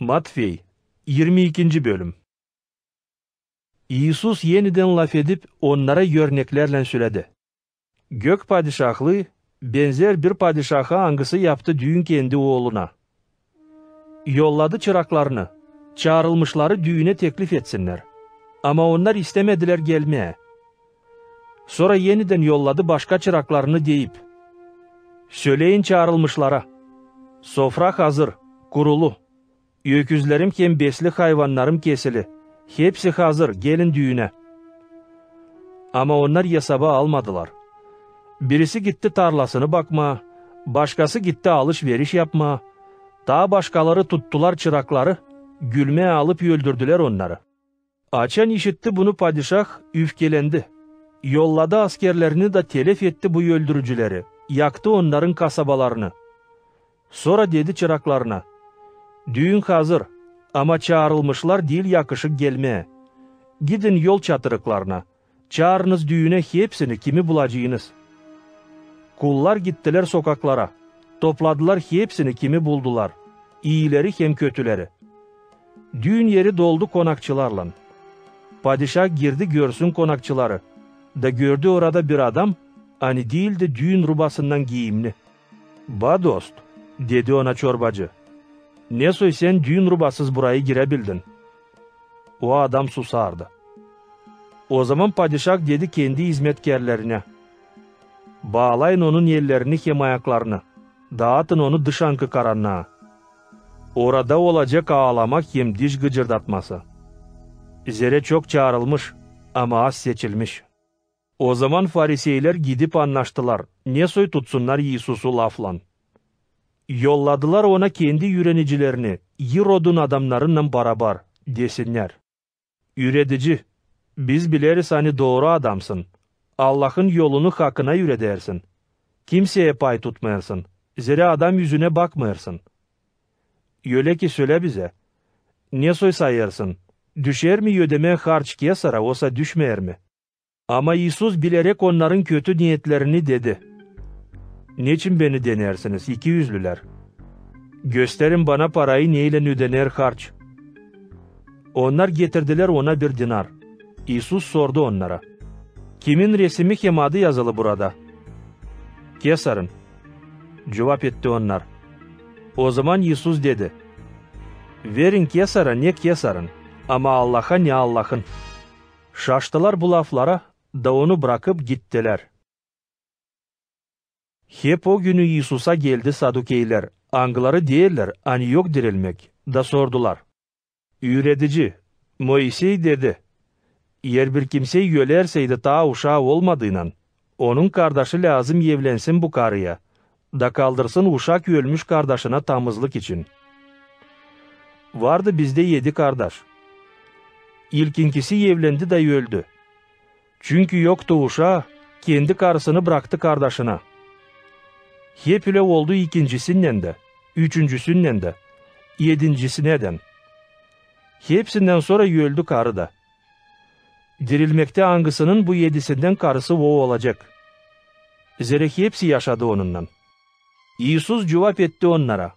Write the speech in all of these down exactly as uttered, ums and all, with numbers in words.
Matfey, irmi ikinci bölüm. İisus enidän lafedip, onnara örneklärlän söledi: Gök padişahlıı benzeer bir padişaha, angısı yaptı düün kendi ooluna. Yolladı çıraklarını, çaarılmışları düünä teklif etsinnär. Ama onnar istämedilär gelmää. Sora enidän yolladı başka çıraklarını, deyip: Söleyin çaarılmışlara: sofra hazır, kurulu. Öküzlerim hem besli hayvannarım kesili. Hepsi hazır, gelin düünä. Ama onnar esaba almadılar. Birisi gitti tarlasını bakmaa, başkası gitti alış-veriş yapmaa, taa başkaları tuttular çırakları, gülmää alıp öldürdülär onnarı. Açan işitti bunu padişah, üfkelendi. Yolladı askerlerini da telef etti bu öldürücüleri, yaktı onnarın kasabalarını. Sora dedi çıraklarına: Düün hazır, ama çaarılmışlar diil yakışık gelmää. Gidin yol çatırıklarına, çaarınız düünä hepsini, kimi bulacınız. Kullar gittilär sokaklara, topladılar hepsini, kimi buldular, iileri hem kötüleri. Düün eri doldu konakçılarlan. Padişah girdi görsün konakçıları, da gördü orada bir adam, ani diildi düün rubasından giiyimni. "Ba, dost," dedi ona çorbacı, "ne soy sän düün rubasız burayı girä bildin?" O adam susardı. Ozaman padişah dedi kendi izmetkärlerinä: "Baalayın onun ellerini hem ayaklarını, da atın onu dışankı karannaa. Orada olacek aalamak hem diş gıcırdatması. Zerä çok çaarılmış, ama az seçilmiş." Ozaman fariseylär gidip annaştılar, ne soy tutsunnar İisusu laflan. Yolladılar ona kendi üürenicilerini, İrodun adamnarınnan barabar, desinnär: "Üüredici, biz bileriz, ani dooru adamsın, Allahın yolunu hakına üüredersin. Kimseyä pay tutmêêrsın, zerä adam üzünä bakmêêrsın. Ölä ki, sölä bizä, ne soy sayêrsın, düşer mi ödemää harç Kesara, osa düşmeer mi?" Ama İisus, bileräk onnarın kötü neetlerini, dedi: "Neçin Beni deneersiniz, ikiüzlülär? Gösterin Bana parayı, neylän ödener harç." Onnar getirdilär Ona bir dinar. İisus sordu onnara: "Kimin resimi hem adı yazılı burada?" "Kesarın," cuvap etti onnar. Ozaman İisus dedi: "Verin Kesara ne Kesarın, ama Allaha ne Allahın." Şaştılar bu laflara, da Onu brakıp gittilär. Hep o günü İisusa geldi sadukeylär, angıları deerlär, ani yok dirilmäk, da sordular: "Üüredici, Moisey dedi, eer bir kimsey ölerseydi taa uşaa olmadıynan, onun kardaşı lääzım evlensin bu karıya, da kaldırsın uşak ölmüş kardaşına tamızlık için. Vardı bizdä edi kardaş. İlkinkisi evlendi da öldü. Çünkü yoktu uşaa, kendi karısını braktı kardaşına. Hep ölä oldu ikincisindän dä, üçüncüsündän dä, edincisindän dä. Hepsindän sora öldü karı da. Dirilmäktä angısının bu edisindän karısı o olacek? Zerä hepsi yaşadı onunnan." İisus cuvap etti onnara: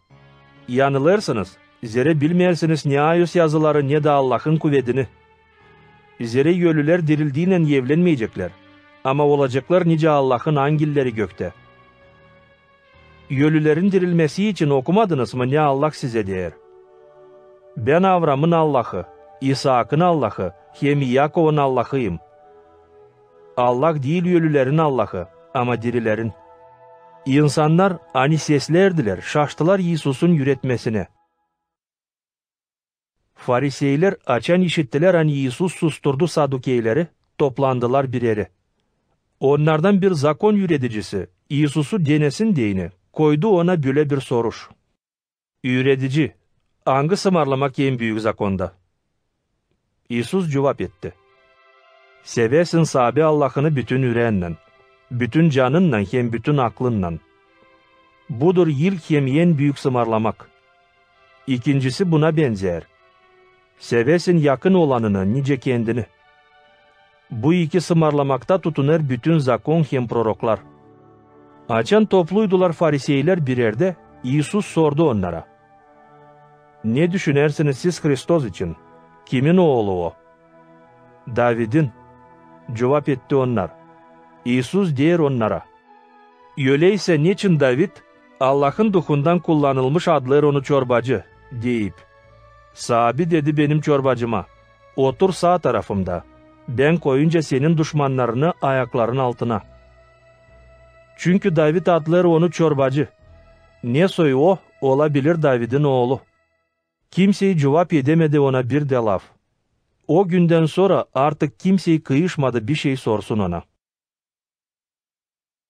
"Yanılêrsınız, zerä bilmeersiniz ne ayos yazıları, ne dä Allahın kuvedini. Zerä ölülär dirildiynän evlenmeyceklär, ama olaceklar nicä Allahın angilleri göktä. Ölülerin dirilmesi için okumadınız mı, ne Allah sizä deer? 'Bän Avraamın Allahı, İsaakın Allahı hem İakovun Allahıyım.' Allah diil ölülerin Allahı, ama dirilerin." İnsannar, ani seslärdilär, şaştılar İisusun üüretmesinä. Fariseylär, açan işittilär, ani İisus susturdu sadukeyleri, toplandılar bir erä. Onnardan bir zakon üüredicisi, İisusu denesin deyni, koydu Ona bölä bir soruş: "Üüredici, angı sımarlamak en büük zakonda?" İisus cuvap etti: "Seväsin Saabi Allahını bütün üreennän, bütün canınnan hem bütün aklınnan. Budur ilk hem en büük sımarlamak. İkincisi buna benzeer: seväsin yakın olanını nicä kendini. Bu iki sımarlamakta tutunêr bütün zakon hem proroklar." Açan topluydular fariseylär bir erdä, İisus sordu onnara: "Ne düşünersiniz siz Hristos için? Kimin oolu o?" "Davidin," cuvap etti onnar. İisus deer onnara: "Öleysä neçin David, Allahın Duhundan kullanılmış, adlêêr onu çorbacı, deyip? Saabi dedi benim çorbacıma: 'Otur saa tarafımda, bän koyunca senin duşmannarını ayakların altına.' Çünkü David adlêêr onu çorbacı. Ne soy o ola bilir Davidin oolu?" Kimsey cuvap edämedi ona bir dä laf. O gündän sora artık kimsey kıyışmadı bişey sorsun ona.